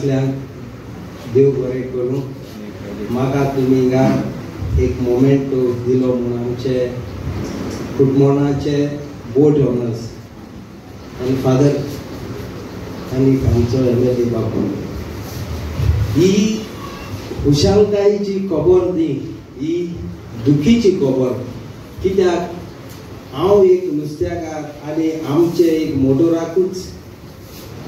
सगळ्यांक देव बरें करूं. म्हाका तुमी हिंगा एक मोमेंट दिलो म्हूण आमचे कुटमोणाचे बोट ओनर्स आनी फादर आनी आमचो एम एल ए बापू, ही खुशालकायेची खबर न्ही, ही दुखीची खबर. कित्याक हांव एक नुस्त्याकार आनी आमचे एक मोटोराकूच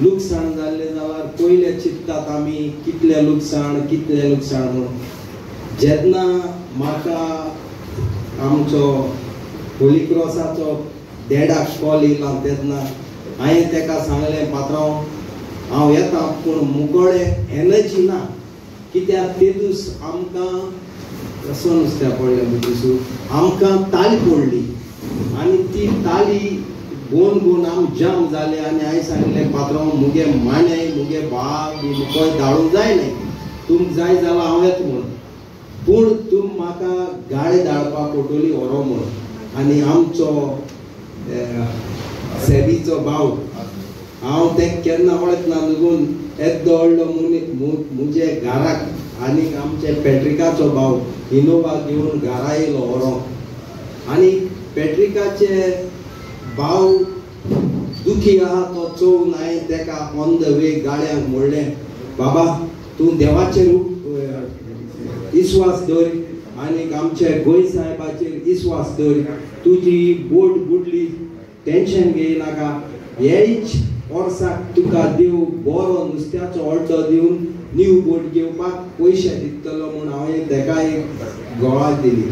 लुकसाण जाल्लें जाल्यार पयलें चिंततात आमी कितलें लुकसाण कितलें लुकसाण म्हणून. जेन्ना म्हाका आमचो होली क्रॉसाचो देडाक कॉल येयला तेन्ना हांवें तेका सांगलें, पात्रांव हांव येता पूण मुकोडे एनर्जी ना. कित्याक ते दीस आमकां कसो नुस्त्या पडलें दिसू आमकां ताली पडली आनी ती ताली गोन गोन आम जाम जाले. आनी हांवें सांगलें, पात्रांव मुगे माने मुगे बाब बी मुकोय धाडूंक जाय न्ही, तुमकां जाय जाल्यार हांव येता म्हूण, पूण तुम म्हाका गाडी धाडपाक पडटली व्हरो म्हूण. आनी आमचो सेबीचो भाव, हांव तें केन्ना वळखना निगून येद्दो व्हडलो मुजे घराक आनी आमचे पॅट्रिकाचो भाव इनोवा घेवन घरा येयलो व्हरोंक. आनी पॅट्रिकाचे भाव दुखी आहा तो चोवन हांवें तेका ऑन the way गाड्यांक म्हणलें, बाबा तूं देवाचेर विस्वास दवर आनी आमचे गोंय साहेबाचेर विस्वास दवर, तुजी बोट बुडली टेंशन घेयनाका, हेच वर्साक तुका देव बरो नुस्त्याचो ऑर्डर दिवन न्यू बोट घेवपाक पयशे दितलो म्हूण हांवें तेका एक गोळा दिली.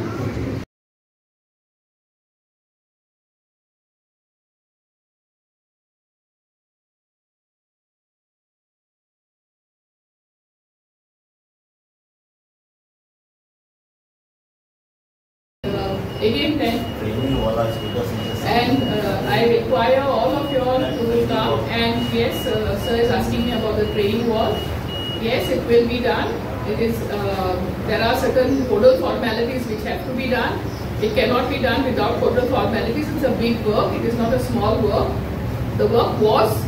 Again then, and I require all of you all to come. And yes, sir is asking me about the training wall. Yes, it will be done. It is there are certain codal formalities which have to be done. It cannot be done without codal formalities. It's a big work. It is not a small work. The work was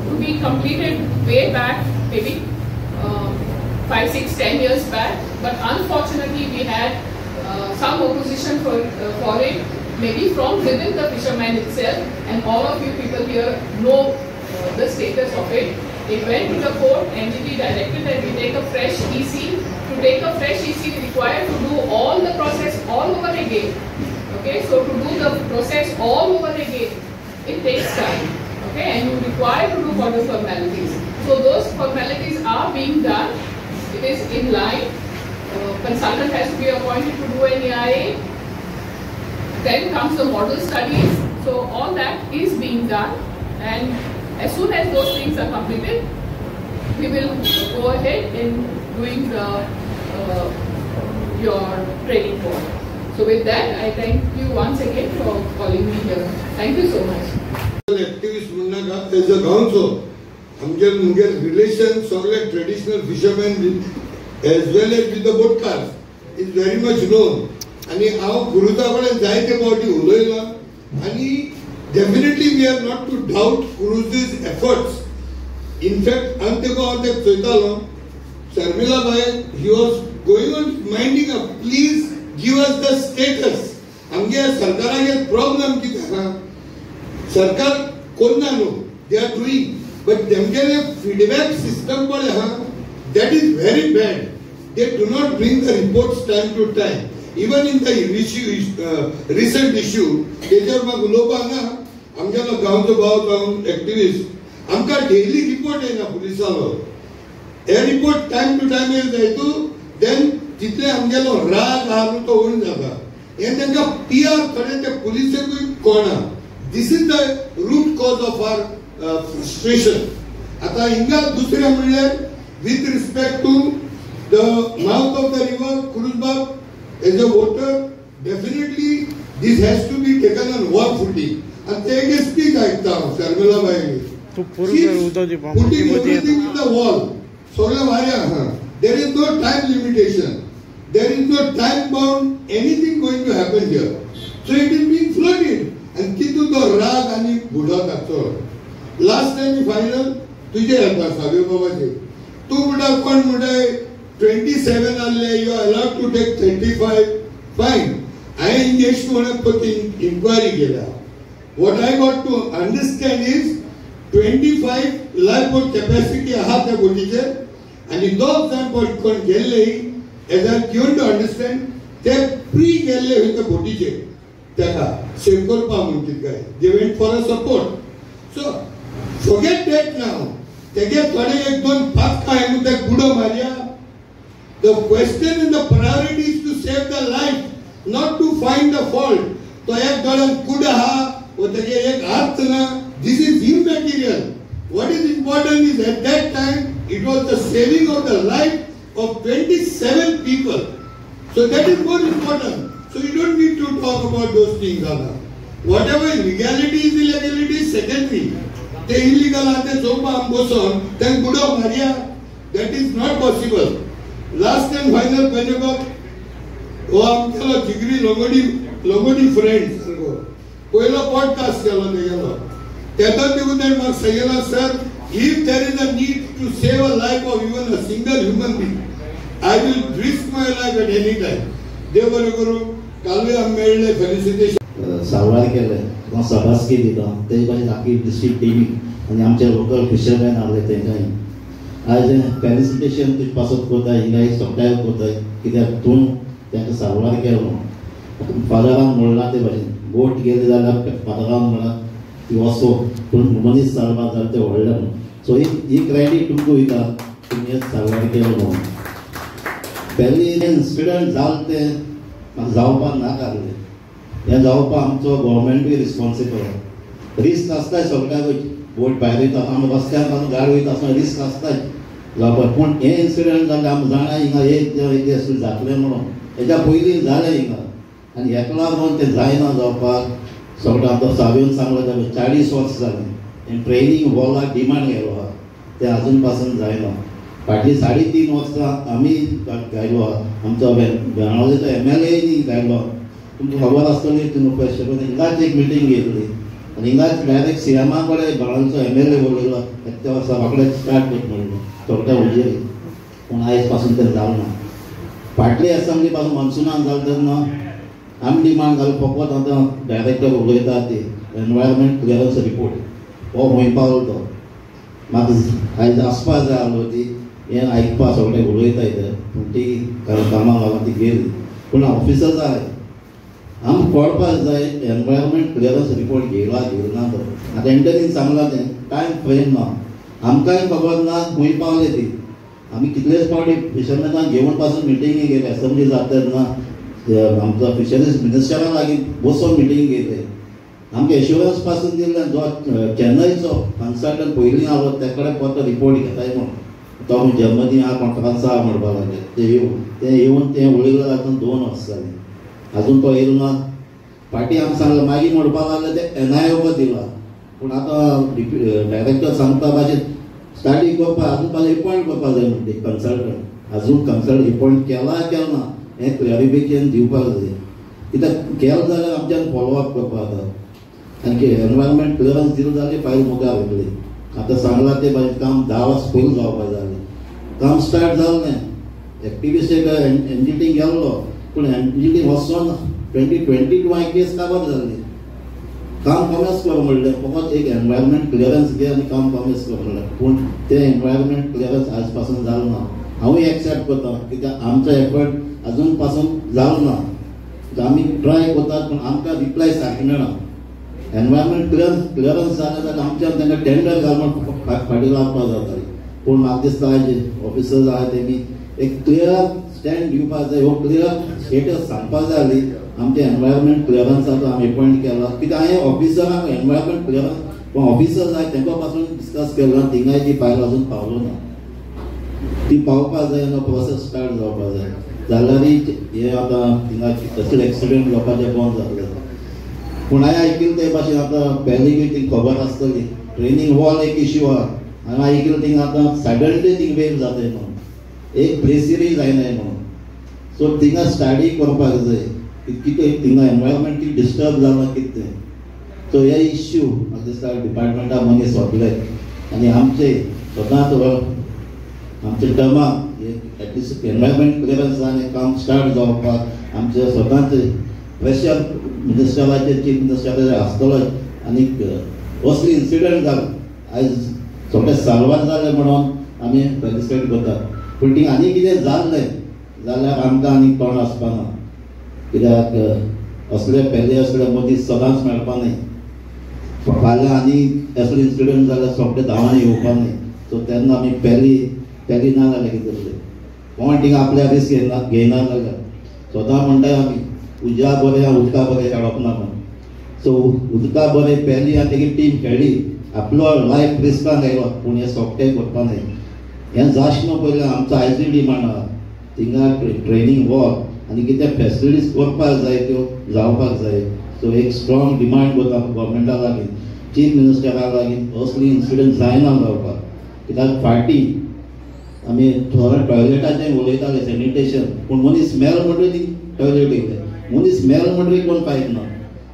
to be completed way back, maybe 5, 6, 10 years back. But unfortunately, we had some opposition for it, maybe from within the fisherman itself, and all of you people here know the status of it. It went to the court. NGT directed that we take a fresh EC. To take a fresh EC, we require to do all the process all over again. Okay, so to do the process all over again, it takes time. Okay, and you require to do further formalities. So those formalities are being done. It is in line. Consultant has to be appointed to do an EIA. Then comes the model studies. So all that is being done, and as soon as those things are completed, we will go ahead in doing the your training board. So with that, I thank you once again for calling me here. Thank you so much. Activist म्हणनाका, as a गांवचो आमगे मुगे relation सगळे traditional fishermen as well as with the boatcars is very much known. आनी हांव गुरुजा कडेन जायते फावटी उलयलां आनी definitely we are not to doubt Cruz's efforts. In fact आनी तेका हांव ते चोयतालो, Sharmila bye he was going on minding up, please give us the status. आमगे सरकारागे प्रॉब्लम कितें आसा, सरकार कोन्ना न्हू, they are doing, but तेमगेले फिडबॅक सिस्टम पळय आहा, that is very bad. They do not bring the reports time to time. Even in the recent issue, तेजेर म्हाका उलोवपाक ना, आमगेलो गांवचो भाव जावन एक्टिविस्ट आमकां डेली रिपोर्ट येना पुलिसांलो. हे रिपोर्ट टायम टू टायम येयले जाय तूं, देन तितले आमगेलो राग आहा न्हू तो उण जाता. हें तांकां पी आर थोडे ते पुलिसेकूय कळना. This is the root cause of our frustration. आतां हिंगा दुसरें म्हणल्यार with respect to the mouth of the river, Cruzbab, as a voter, definitely this has to be taken on war footing. And ते एक speech आयकता हांव Sharmila बायगे, putting everything in the wall, सगळें वारें आहा. There is no time limitation, there is no time bound anything going to happen here. So it is being floated. आनी कितू तो राग आनी बुडोता चड. लास्ट टायम फायनल तुजेर येता सावय बाबाचेर. तूं म्हणटा कोण म्हणटा 27 आहले, you are allowed to take 35, fine. हांवें येश म्हणून पती इन्क्वायरी केल्या. What I got to understand is 25 life boat capacity आहा त्या बोटीचेर आनी दोग जाण कोण गेल्ले, as I given to understand, ते प्री गेल्ले खंय त्या बोटीचेर ताका सेव करपाक म्हूण कितें काय, they went for a support. So forget that now. तेगे थोडे एक दोन पातकां हांवें म्हूण तेका बुडो मारया. The question in the priority is to save the life, not to find the fault. तो एक दोळ्यान could आहा वो तेगे एक हात ना, this is immaterial. What is important is at that time it was the saving of the life of 27 people. So that is more important. So you don't need to talk about those things, Anna. Whatever legality is, illegality is secondary. ते illegal आहा ते चोवपा आमी बसोन तांकां बुडो मारया, that is not possible. Last and final पेनेबाब, हो आमगेलो जिगरी लोंगोडी लोंगोडी फ्रेंड सारको पयलो पॉडकास्ट केलो तेगेलो, तेदो देखून ताणें म्हाका सांगिल्लें, sir, if there is a need to save a life of even a single human being, I will risk my life at any time. देव बरें करूं. कालूय आमी मेळ्ळे, फेलिसिटेशन. साल्वार केलें, तुका सभासकी दिता. तेजे भाशेन आखी डिस्ट्रिक्ट टिमीक आनी आमचे लोकल फिशरमॅन आहले तेंकांय आयज फेलिसिटेशन तुजे पासत करता, हिंगाय सगळ्याक करता, कित्याक तूं तांकां साल्वार केलो. फादरान म्हणलां ते भाशेन बोट गेली जाल्यार फादरान म्हणलां ती वचो, पूण मनीस साल्वार जाल्यार तें व्हडलें म्हणून. सो ही क्रेडीट तुमकां वयता, तुमी साल्वार केलो म्हणून. पयलीं इन्सिडंट जालें तें म्हाका जावपाक नाका आसलें. हें जावपाक आमचो गोवोरमेंटूय रिस्पोन्सिबल. रिस्क आसताय सगळ्याक, बोट भायर वयता आसतना, आमी रस्त्यार पासून गाडी वयता आसतना रिस्क आसताय जावपाक. पूण हें इन्सिडंट जालें आमी जाणा हिंगा एक दीस जातलें म्हणून, हेज्या पयलीं जालें हिंगा आनी हेका लागून तें जायना जावपाक. सगळें आतां सावेन सांगलें जाल्यार 40 वर्सां जालीं ट्रेनींग हॉलाक डिमांड गेलो आहा, तें आजून पासून जायना. फाटलीं 3.5 वर्सां आमी गायलो आहा, आमचो बेणावलेचो MLA गायलो. तुमकां खबर आसतली, तुमकां क्वेश्चन हिंगाच एक मिटींग घेतली आनी हिंगाच डायरेक्ट CMA कडेन बेणावलेचो MLA उलयलो, त्या वर्सा रोखडेच स्टार्ट कर म्हणलें सगळ्या हुजीर. पूण आयज पासून तें जालें ना. फाटली एसेंब्ली पासून मॉन्सुनान जालें तेन्ना आमी डिमांड घाल, फकत आतां डायरेक्टर उलयता ती एनवायरमेंट क्लियरन्स रिपोर्ट हो खंय पावलो तो म्हाका आयज आसपा जाय आहलो ती हें आयकपा सगळें उलयता ते, पूण ती कामाक लागून ती गेली. पूण ऑफिसर्स आहाय, आमकां कळपाक जाय एनवायरमेंट क्लियरन्स रिपोर्ट घेयला घेवना तो. आतां एंटरीन सांगलां तें टायम फ्रेम ना, आमकांय खबर ना खंय पावले ती. आमी कितलेच फावटी फिशरमॅनाक घेवन पासून मिटिंगी गेले, एसेंब्ली जाता तेन्ना आमचो फिशरीज मिनिस्टरा लागीं बसोन मिटींग घेयले, आमकां एश्युरन्स पासून दिल्लें जो चेन्नयचो कन्सल्टंट पयलीं आहलो ते कडेन परतो रिपोर्ट घेताय म्हणून. तो जर्मनी आहा कॉन्फरन्स आहा म्हणपाक लागले, ते येवन ते येवन तें उलयलें. आजून 2 वर्सां जालीं, आजून तो येयलो ना. फाटीं आमकां सांगलें, मागीर म्हणपाक लागले तें NIO दिलां, पूण आतां डायरेक्टर सांगता भाशेन स्टार्टींग करपाक आजून पासून एपॉयंट करपाक जाय म्हणटा कन्सल्टंट. आजून कन्सल्टंट एपॉयंट केला केला ना हें क्लॅरिफिकेशन दिवपाक जाय, कित्याक केलें जाल्यार आमच्यान फॉलोअप करपाक जाता. आनी एनवायरमेंट क्लियरन्स दिलें जाल्यार फायल मुखार वयतली. आतां सांगलां तें भाशेन काम 10 वर्सां पयलीं जावपाक जालें, काम स्टार्ट जालें. एक्टिविस्ट एक NGT गेल्लो, पूण NGT वचोन 2022 हांवें केस काबार जाल्ली. काम कॉमेस कर म्हणलें, फकत एक एनवायरमेंट क्लियरन्स घे आनी काम कॉमेस कर म्हणलें, पूण तें एनवायरमेंट क्लियरन्स आज पासून जालें ना. हांवूय एक्सेप्ट करता कित्याक आमचो एफर्ट अजून पासून जालो ना. आमी ट्राय करतात पूण आमकां रिप्लाय सारकी मेळना. एनवायरमेंट क्लियरन्स जालें जाल्यार आमच्या तांकां टेंडर घालून फाटीं लावपाक जाताली. पूण म्हाका दिसता आयज ऑफिसर्स आहा तेमी एक क्लियर स्टँड दिवपाक जाय, हो क्लियर स्टेटस सांगपाक जाय आसली. आमचें एनवायरमेंट क्लियरन्साचो आमी एपॉयंट केला, कित्याक हांवें ऑफिसरांक एनवायरमेंट क्लियरन्स पूण ऑफिसर्स आहाय तेंकां पासून डिस्कस केला, थिंगाय ती फायल अजून पावलो ना. ती पावपाक जाय आनी प्रोसेस स्टार्ट जावपाक जाय, जाल्यार हे आतां थिंगा तसले एक्सिडंट जावपाचें बंद जातलें. पूण हांवें आयकिल्लें ते भाशेन आतां पॅनिकूय थिंग खबर आसतली, ट्रेनींग हॉल एक इश्यू आहा. हांवें आयकिल्लें थिंग आतां सडनली थिंग वेव जाताय म्हणून, एक प्लेसीरय जायनाय म्हणून. सो थिंगा स्टडी करपाक जाय कितें थिंगा एनवायरमेंट कितें डिस्टर्ब जालां कितें तें. सो हे इश्यू म्हाका दिसता डिपार्टमेंटा मनीस सोंपले आनी आमचे सदांच आमच्या टर्माक एटलिस्ट एनवायरमेंट क्लियरन्सान काम स्टार्ट जावपाक आमचें सदांच प्रेशर मिनिस्टराचेर चीफ मिनिस्टराचेर आसतलो. आनीक असले इन्सिडंट जालो आयज सगळें साल्वार जालें म्हणून आमी फेलिसिटेट करतात, पूण थिंगा आनी कितें जाल्लें जाल्यार आमकां आनी तोंड आसपा ना, कित्याक असले पेले असले मदीं सदांच मेळपा न्हय. फाल्यां आनी असले इन्सिडंट जाल्यार सोंपटे धांवांनी येवपा न्हय. सो तेन्ना आमी पेली पेली ना जाल्यार कितें जातलें, कोण थिंगा आपल्या रिस्क घेयना जाल्यार स्वता म्हणटाय आमी उज्या बरें उदका बरें खेळप ना म्हूण. सो उदका बरें पेली आनी तेगी टीम खेळ्ळी, आपलो लायफ रिस्कान आयलो, पूण हें सोंपटें करपा न्हय. हें जाश न्हू पयलें आमचो आयजूय डिमांड आहा थिंगा ट्रेनींग हॉल आनी कितें फेसिलिटीज करपाक जाय त्यो जावपाक जाय. सो एक स्ट्रॉंग डिमांड करता गव्हर्मेंटा लागीं, चीफ मिनिस्टरा लागीं, असली इन्सिडंट जायना जावपाक. कित्याक फाटीं आमी थोडे टॉयलेटाचें उलयताले सॅनिटेशन, पूण मनीस मेल म्हणटकीर ती टॉयलेट येयले, मनीस मेल म्हणटकीर कोण पायना,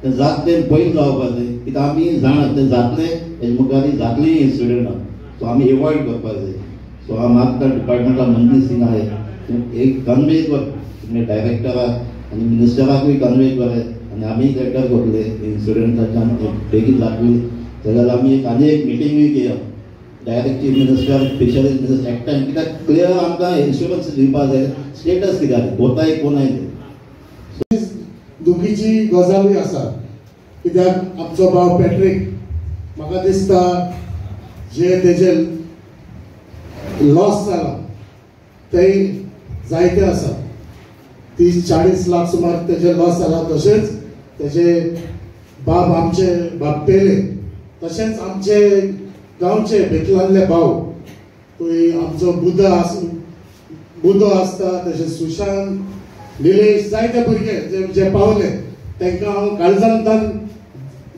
तें जातलें पयलीं जावपाक जाय. कित्याक आमी जाणा तें जातलें हेजे मुखार जातलीं इन्सिडंटां, सो आमी एवॉयड करपाक जाय. सो हांव मागता डिपार्टमेंटा मनीस थिंगा आहाय एक कन्वे कर तुमगे डायरेक्टराक आनी मिनिस्टराकूय कन्वे करे आनी आमी लेटर करतले इन्सिडंटाच्यान बेगीन जातली जाल्यार आमी एक आनी एक मिटिंगूय घेया direct chief minister fisheries minister एकठांय, कित्याक क्लियर आमकां इन्शुरन्स दिवपाक जाय स्टेटस कित्याक कोताय कोणाय. दुखीची गजालूय आसा, कित्याक आमचो भाव पॅट्रीक म्हाका दिसता जे तेजे लॉस जाला तेय जायते आसा, 30-40 लाख सुमार तेजे लॉस जाला. तशेंच तेजे बाब आमचे बाब पेले, तशेंच आमचे गांवचे बेतलांतले भाव थंय आमचो बुधो आसता, तशेंच सुशांत निलेश जायते भुरगे जे जे पावले तांकां हांव काळजांतल्यान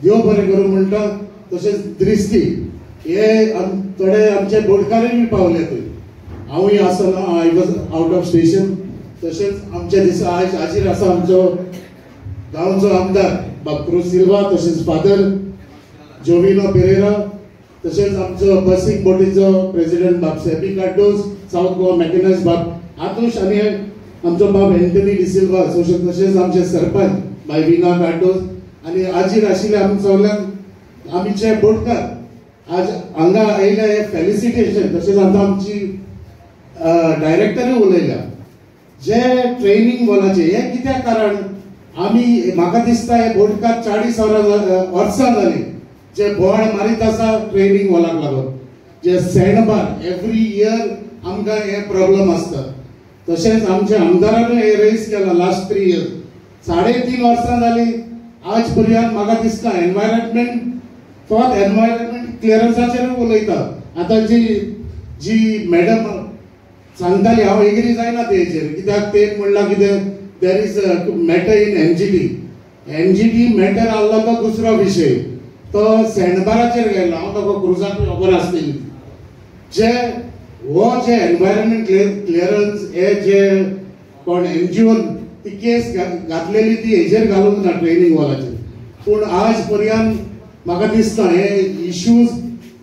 देव बरें करूं म्हणटा. तशेंच द्रिस्ती हे थोडे आमचे बोटकारूय बी पावले थंय, हांवूय आसना, I was out of station. तशेंच आमच्या दिसा आयज हाजीर आसा आमचो गांवचो आमदार बाब सिल्वा, तशेंच फादर जोविनो पेरेरा, तशेंच आमचो बसींग बोटीचो प्रेसिडेंट बाब सेबी कार्डोज, सावथ गोवा मॅकनायज बाब आतुश आनी आमचो बाब एंटनी डिसिल्वा, तशेंच आमचे सरपंच बाय विना कार्डोज आनी हाजीर आशिल्ले आमी सगल्यांक आमचे बोटकार आज हांगा आयिल्ले हे फेलिसिटेशन. तशेंच आतां आमची डायरेक्टरूय उलयल्या जे ट्रेनींग हॉलाचे हे कित्याक कारण आमी म्हाका दिसता हे बोटकार 40 वर्सां जाली जे बोवाळ मारीत आसा ट्रेनींग हॉलाक लागून, जे सँडबार एवरी इयर आमकां हे प्रॉब्लम आसता. तशेंच आमच्या आमदारानूय हे रेज केला लास्ट 3 इयर्स, 3.5 वर्सां जाली आज पर्यंत म्हाका दिसता एनवायरमेंट फकत एनवायरमेंट क्लियरन्साचेरूय उलयता. आतां जी जी मॅडम सांगताली हांव एग्री जायना तेजेर, कित्याक ते म्हणलां कितें there is a matter in NGT, NGT matter आहलो तो दुसरो विशय, तो सँडबाराचेर गेल्लो, हांव ताका क्रुजाकूय खबर आसतली. जे हो जे एनवायरमेंट क्लियरन्स हे जे कोण एनजीओन ती केस घातलेली ती हेजेर घालूंक ना ट्रेनींग हॉलाचेर, पूण आज पर्यंत म्हाका दिसता हे इश्यूज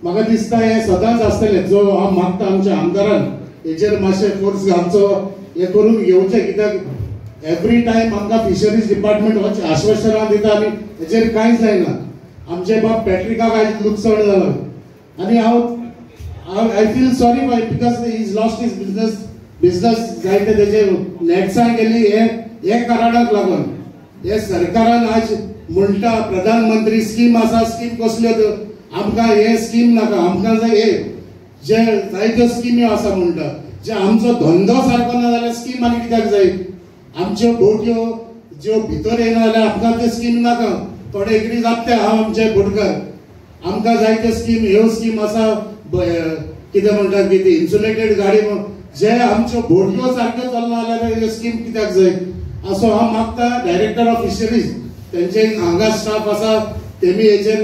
म्हाका दिसता हे सदांच आसतले. जो हांव मागता आमच्या आमदारान हेजेर मातशें फोर्स घालचो, हे करून घेवचें, कित्याक एवरी टायम आमकां फिशरीज डिपार्टमेंट आश्वासनां दिता आनी हेजेर कांय जायना. आमचे बाब पॅट्रिकाक आयज लुकसाण जाला आनी हांव I feel sorry for because he is lost his business जायते तेजे नॅट्सां गेली हे हे कारणाक लागून. हे सरकारान आज म्हणटा प्रधानमंत्री स्कीम आसा, स्कीम कसल्यो त्यो आमकां हे स्कीम नाका, आमकां जाय हे जे जायत्यो स्किम्यो आसा म्हणटा, जे आमचो धंदो सारको ना जाल्यार स्कीम आनी कित्याक जाय? आमच्यो बोटयो ज्यो भितर येना जाल्यार आमकां त्यो स्कीम नाका. थोडे एग्री जाता ते हांव आमचे बोटकार, आमकां जायत्यो स्कीम ह्यो स्कीम आसा कितें म्हणटा की ती इन्सुलेटेड गाडी, जे आमच्यो बोटयो सारक्यो चलना जाल्यार ह्यो स्कीम कित्याक जाय? असो हांव मागता डायरेक्टर ऑफ फिशरीज तेंचे हांगा स्टाफ आसा तेमी हेजेर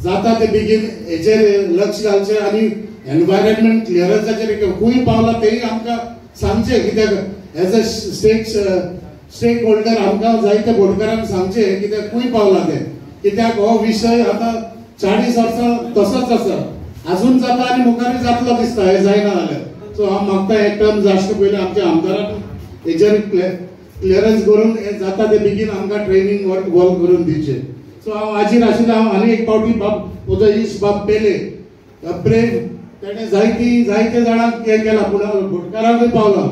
जाता ते बेगीन हेजेर लक्ष घालचें आनी एनवायरमेंट क्लियरन्साचेर खूंय पावला तेय आमकां सांगचें, कित्याक एज अ स्टेक होल्डर आमकां जायते बोटकारांक सांगचें कित्याक खूंय पावला तें, कित्याक हो विशय आतां 40 वर्सां तसोच आसा, आजून जाता आनी मुखारूय जातलो दिसता हे जायना जाल्यार. सो हांव मागता हे टर्म जास्त पयलीं आमच्या आमदारान हेजेर क्लियरन्स करून हे जाता ते बेगीन आमकां ट्रेनिंग वॉल करून दिवचे. सो हांव आजीर आशिल्लो, हांव आनी एक फावटी बाब म्हजो इश्ट बाब पेले ब्रेव तेणें जायती जायते जाणांक हें केलां, पूण बोटकारांकूय पावला.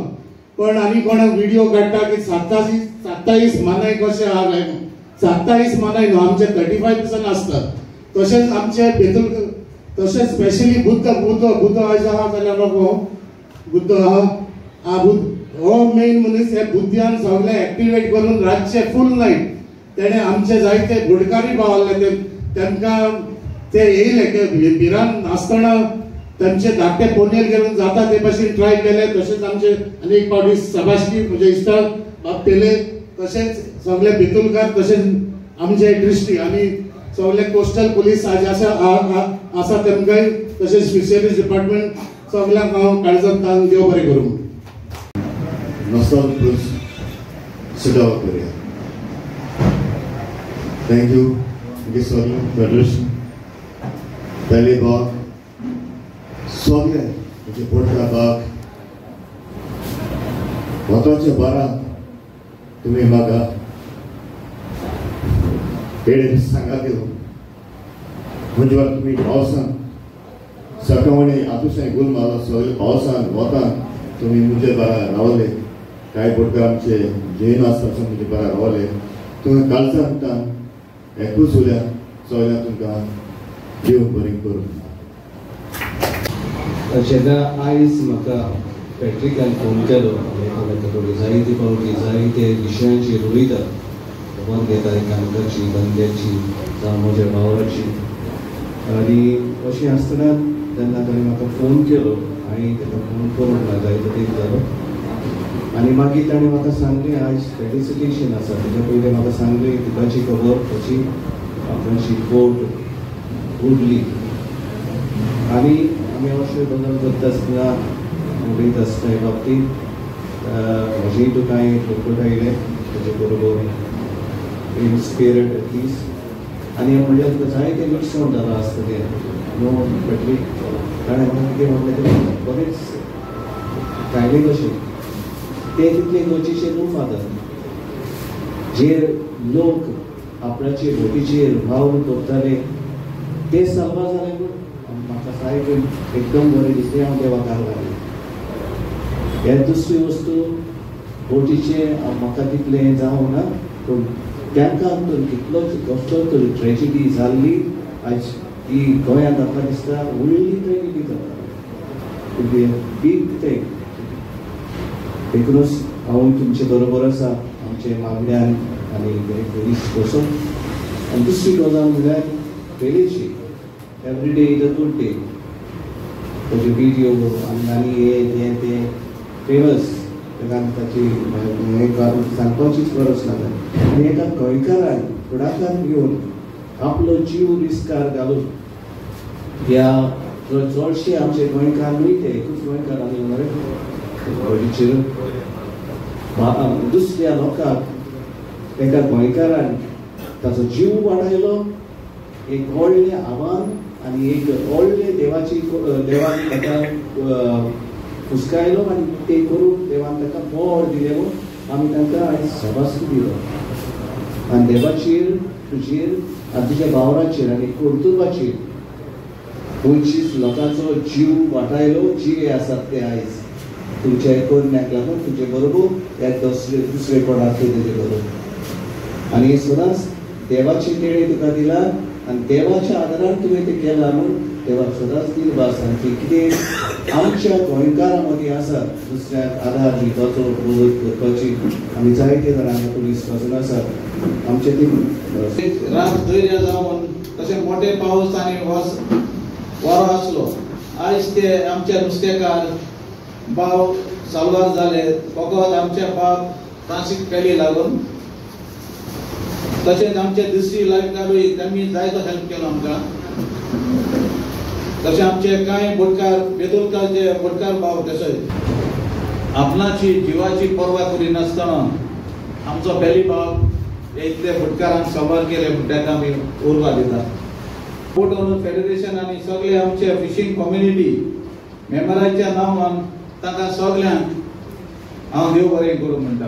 पण आनी कोण व्हिडिओ काडटा की 27 मानाय कशें आहा काय, 27 मानाय न्हू आमचे 35% आसतात. तशेंच आमचे बेतूल तशेंच स्पेशली बुद्ध बुद्ध बुद्ध आयज आहा जाल्यार नको बुद्ध आहा आ बुद्ध हो मेन मनीस हे बुद्ध्यान सगळें एक्टिवेट करून रातचे फूल नायट तेणें आमचे जायते बोटकारी पावले ते तांकां ते येयले की भिरान आसतना तांचे धाकटे पोनेल घेवन जाता ते भाशेन ट्राय केले. तशेंच आमचे आनी एक फावटी सभाशी म्हजे इश्टाक बाब पेले, तशेंच सगळे बेतुलकार, तशेंच आमचे डिस्ट्रिक्ट आनी सगळे कोस्टल पुलीस आज आसा आसा तेमकांय, तशेंच फिशरीज डिपार्टमेंट सगळ्यांक हांव काळजांत तान देव बरें करूं. नसल प्लस सुधार करूया. Thank you sorry federation पहले बाग सगळे म्हणजे बोटका बाग वताचे बारा तुम्ही म्हाका पेडे सांगा दिलो म्हणजे तुमी पावसान सकाळी आतुशें गुल मारलो सगळे पावसान वतान तुमी म्हजे बारा रावले. कांय बोटकार आमचे जैन आसता म्हजे बारा रावले. तुमी कालसान एकूच उरल्या सगळ्या तुमकां देव बरें करूं. जेन्ना आयज म्हाका पॅट्रिकान फोन केलो, हांवें जायते फावटी जायते विशयांचेर उलयता, खबर घेता कामकाची, धंद्याची जावं म्हज्या वावराची. आनी अशें आसतना जेन्ना ताणें म्हाका फोन केलो आनी ताका फोन करूंक ना जायतो तेंप जालो आनी मागीर ताणें म्हाका सांगलें आयज फेलिसिटेशन आसा. तेच्या पयलीं म्हाका सांगलें तुकाची खबर कशी आपणाची बोट उडली. आनी आमी अश्यो गजाल करता आसतना उलयता आसतना हे बाबतींत म्हजेय तुका कांय फोटो आयले ताजे बरोबर इन स्पिरिट एटलिस्ट. आनी म्हणल्यार तुका जायतें लुकसाण जालां आसता तें न्हू पॅट्रीक. ताणें म्हाका कितें म्हणलें तें बरेंच कायले कशें ते तितले गरजेचे न्हू फादर. जे लोक आपणाचे बोटीचेर वावर करताले ते साल्वार जाले न्हू. म्हाका सायब एकदम बरें दिसलें, हांव देवाक लागलें. हे दुसरी वस्तू बोटीचे म्हाका तितलें जावंक ना, पूण तांकां तर कितलोच कसलो तर ट्रेजिडी जाल्ली आयज ती गोंयांत म्हाका दिसता व्हडली ट्रेजिडी जाता, बीग थिंग. देखूनच हांव तुमचे बरोबर आसा आमचे मागण्यान आनी पुलीस बसून. आनी दुसरी गजाल म्हणल्यार पयलींची every day is a good day. ताजे व्हिडिओ आनी आनी हे तें तें फेमस ताका ताची सांगपाचीच गरज ना. आनी एका गोंयकारान फुडाकार घेवन आपलो जीव रिस्कार घालून ह्या चडशे आमचे गोंयकार न्हय ते एकूच गोंयकार आमी मरे बोटीचेर दुसऱ्या लोकांक एका गोंयकारान ताचो जीव वाडयलो. एक व्हडलें आव्हान आनी एक व्हडलें देवाची देवान ताका फुसकायलो आनी तें करून देवान ताका बळ दिलें म्हूण आमी तांकां आयज शाबासकी दिलो. आनी देवाचेर तुजेर आनी तुज्या वावराचेर आनी कर्तुबाचेर 25 लोकांचो जीव वाटायलो. जिवे आसात ते आयज तुमच्या करण्याक लागून तुमचे बरोबर ह्या दुसरे कोणाक तेजे बरोबर. आनी सदांच देवाची देणे तुका दिला आनी देवाच्या आदारान तुवें तें केलां म्हूण देवाक सदांच दिलभास. आनी कितें आमच्या गोंयकारां मदीं आसा दुसऱ्याक आदार दिवपाचो, मदत करपाची. आमी जायते जाणांक पुलीस पासून आसात आमचे ती रात दर्या जावन तशें मोठे पावस आनी वारो आसलो. आयज ते आमच्या नुस्तेकार भाव साल्वार जाले फकत आमच्या बाब फ्रांसीस पेली लागून. तशेंच आमचे दुसरी लायफगार्डूय तांणी जायतो हेल्प केलो आमकां. तशें आमचे कांय बोटकार बेतुलकार जे बोटकार भाव तशे आपणाची जिवाची पर्वा करिनासतना आमचो पेली भाव इतले बोटकारांक साल्वार केले म्हूण ताका आमी उर्बा दिता. बोट ओनर फेडरेशन आनी सगळे आमचे फिशींग कम्युनिटी मेंबरांच्या नांवान तांकां सगल्यांक हांव देव बरें करूं म्हणटा.